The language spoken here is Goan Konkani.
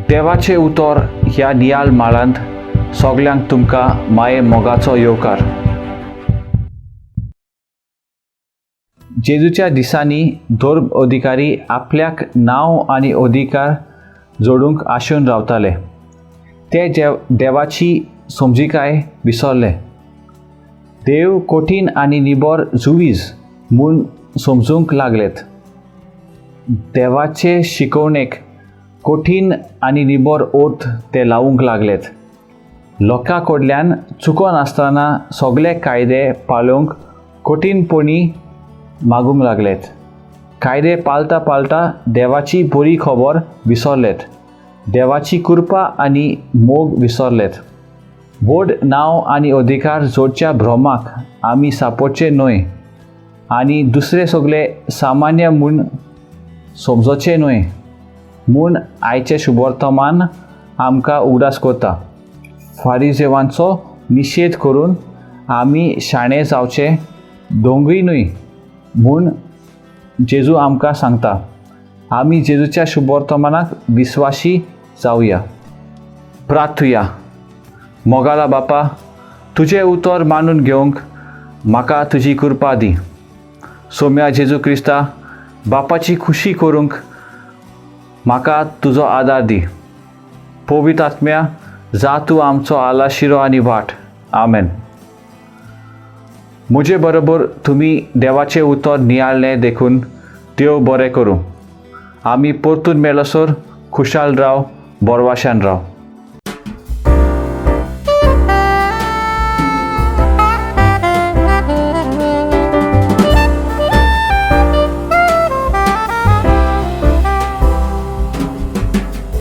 देवाचें उतर ह्या नियाळ माळांत सगल्यांक तुमकां माये मोगाचो येवकार. जेजूच्या दिसांनी धर्म अधिकारी आपल्याक नांव आनी अधिकार जोडूंक आशेवन रावताले. ते देवाची समजिकाय विसरले. देव कठीण आनी निबर जुवीज म्हूण समजूंक लागलेत. देवाचे शिकवणेक कठीण आनी निबर अर्थ ते लावूंक लागलेत. लोकां कडल्यान चुकनासतना सगळे कायदे पाळूंक कठीणपणी मागूंक लागलेत. कायदे पाळटा पाळटा देवाची बरी खबर विसरलेत. देवाची कृपा आनी मोग विसरलेत. व्हड नांव आनी अधिकार जोडच्या भ्रमाक आमी सांपडचे न्हय आनी दुसरे सगळे सामान्य म्हूण समजचे न्हय म्हूण आयचें शुभवर्तमान आमकां उगडास करता. फारिजेवांचो निशेध करून आमी शाणे जावचे दोंगूय न्हय म्हूण जेजू आमकां सांगता. आमी जेजूच्या शुभवर्तमानाक विस्वाशी जावया. प्रार्थुया. मोगाला बापा, तुजें उतर मानून घेवंक म्हाका तुजी कृपा दी. सोम्या जेजू क्रिस्ता, बापाची खुशी करूंक म्हाका तुजो आदार दी. पवित्र आत्म्या, जा तूं आमचो आलाशिरो आनी वाट. आमेन. म्हजे बरोबर तुमी देवाचें उतर नियाळ्ळें देखून देव बरें करूं. आमी परतून मेळसर खुशाल राव, बोरवाशान राव.